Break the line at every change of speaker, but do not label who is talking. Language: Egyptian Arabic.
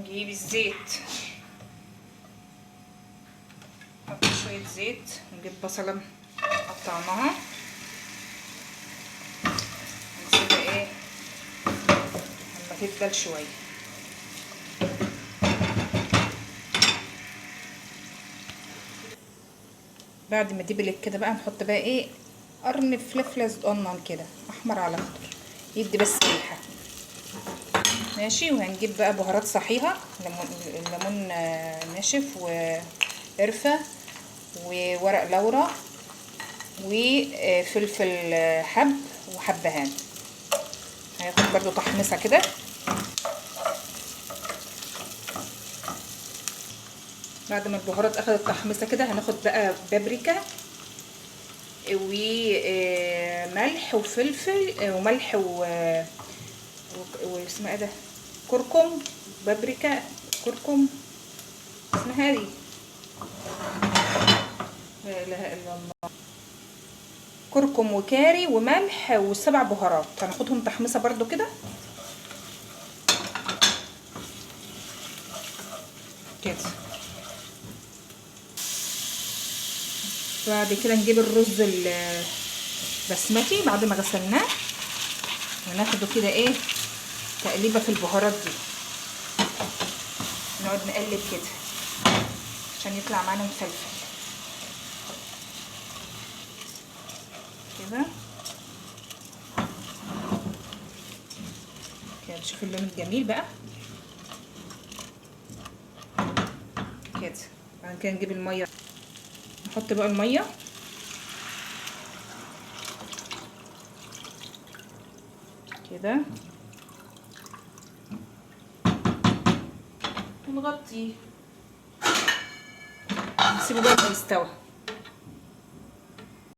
نجيب الزيت، نحط شوية زيت، نجيب بصلة قطعناها، نسيبها ايه لما تدبل شوية. بعد ما دبلت كده بقى نحط بقى ايه قرن فلفله صغنن كده احمر على اخضر، يدي بس ريحه. ماشي. وهنجيب بقى بهارات صحيحه، ليمون ناشف وقرفه وورق لورا وفلفل حب وحبهان. هياخد برضو تحميصه كده. بعد ما البهارات اخدت تحميصه كده هناخد بقى بابريكا وملح وفلفل وملح واسمها ايه ده، كركم، بابريكا، كركم، اسمها دي لا اله الا الله، كركم وكاري وملح وسبع بهارات. هناخدهم تحميصه برضو كده كده. بعد كده نجيب الرز البسمتي بعد ما غسلناه وناخده كده ايه تقليبه في البهارات دي، نقعد نقلب كده عشان يطلع معانا مفلفل كده كده. شوف اللون الجميل بقى كده. بعد كده نجيب المية، نحط بقى المية كده ونغطيه، نسيبه بقى يستوي.